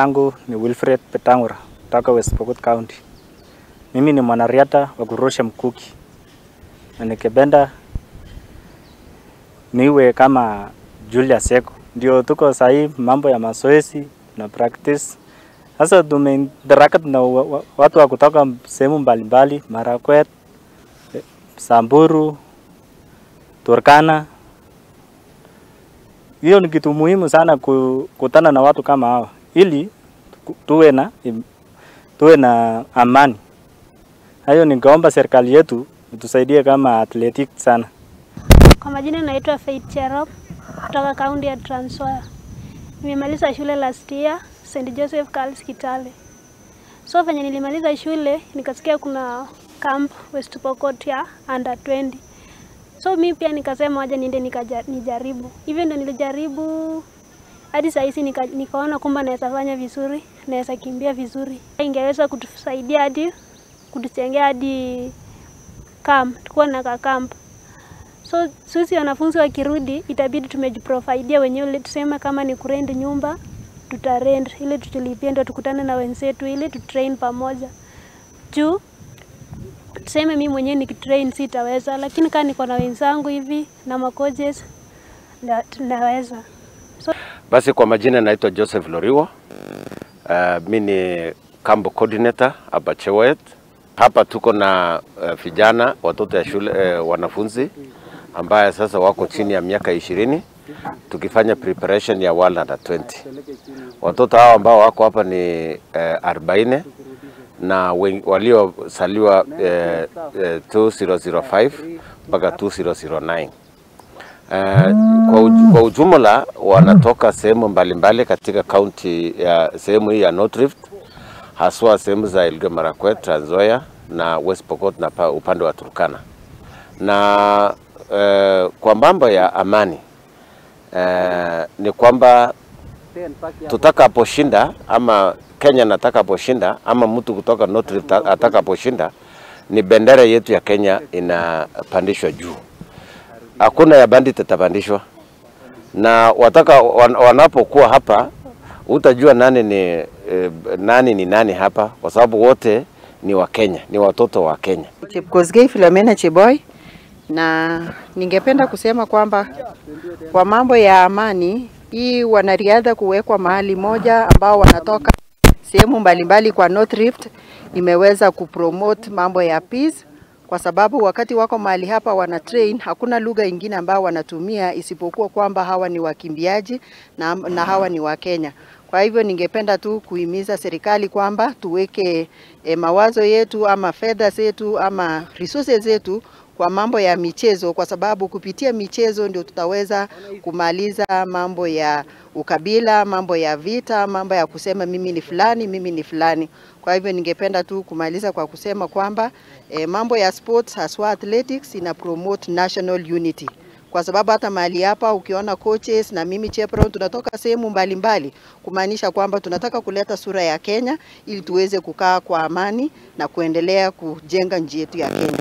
Yangu ni Wilfred Petangura kutoka West Pokot County. Mimi ni mwanariadha wa kurusha mkuki na nikipenda niwe kama Julius Yego. Ndio tuko sahi mambo ya mazoezi na practice. Sasa tumeinteract na watu wa kutoka sehemu mbalimbali, Marakwet, Samburu, Turkana. Hiyo ni kitu muhimu sana kukutana na watu kama hao ili tuwe na amani. Hayo ningeomba serikali yetu itusaidie kama athletic sana. Kwa majina naitwa Faith Cherop kutoka kaunti ya Trans Nzoia. Nimemaliza shule last year St. Joseph Girls Kitale. So venye nilimaliza shule nikasikia kuna camp West Pokot ya under 20. So mimi pia nikasema wacha niende nijaribu. Hivyo ndio nilijaribu hadi saa hizi nikaona kwamba naweza fanya vizuri, naweza kimbia vizuri. Ingeweza kutusaidia hadi kutujengea hadi camp, tukuwa na camp. So sisi wanafunzi wakirudi itabidi tumejiprovidea wenyewe, tuseme kama ni kurent nyumba tutarent ili tutulipie ndio tukutane na wenzetu ili tutrain pamoja. Juu tuseme mimi mwenyewe nikitrain sitaweza, lakini kama niko na wenzangu hivi na makoches tunaweza. So, basi kwa majina naitwa Joseph Loriwa. Mimi ni camp coordinator hapa Chewoyet. Hapa tuko na vijana, watoto ya shule, wanafunzi ambaye sasa wako chini ya miaka 20, tukifanya preparation ya World Under 20. Watoto hao ambao wako hapa ni 40 na waliozaliwa 2005 mpaka 2009. Kwa ujumla wanatoka sehemu mbalimbali katika county ya sehemu hii ya North Rift, haswa sehemu za Elgeyo Marakwet, Trans Nzoia na West Pokot na upande wa Turkana. Na kwa mambo ya amani ni kwamba tutakaposhinda ama Kenya natakaposhinda ama mtu kutoka North Rift atakaposhinda, ni bendera yetu ya Kenya inapandishwa juu. Hakuna ya bandit itapandishwa. Na wataka wanapokuwa hapa utajua nani ni nani hapa, kwa sababu wote ni wa Kenya, ni watoto wa Kenya. Chepkosgei Philomena Cheboy, na ningependa kusema kwamba kwa mambo ya amani hii wanariadha kuwekwa mahali moja ambao wanatoka sehemu mbalimbali kwa North Rift imeweza kupromote mambo ya peace, kwa sababu wakati wako mahali hapa wana train hakuna lugha ingine ambao wanatumia isipokuwa kwamba hawa ni wakimbiaji na hawa ni wa Kenya. Kwa hivyo ningependa tu kuhimiza serikali kwamba tuweke mawazo yetu ama fedha zetu ama resources zetu kwa mambo ya michezo, kwa sababu kupitia michezo ndio tutaweza kumaliza mambo ya ukabila, mambo ya vita, mambo ya kusema mimi ni fulani, mimi ni fulani. Kwa hivyo ningependa tu kumaliza kwa kusema kwamba mambo ya sports haswa athletics ina promote national unity. Kwa sababu hata mahali hapa ukiona coaches na mimi chaperone tunatoka sehemu mbalimbali, kumaanisha kwamba tunataka kuleta sura ya Kenya ili tuweze kukaa kwa amani na kuendelea kujenga nchi yetu ya Kenya.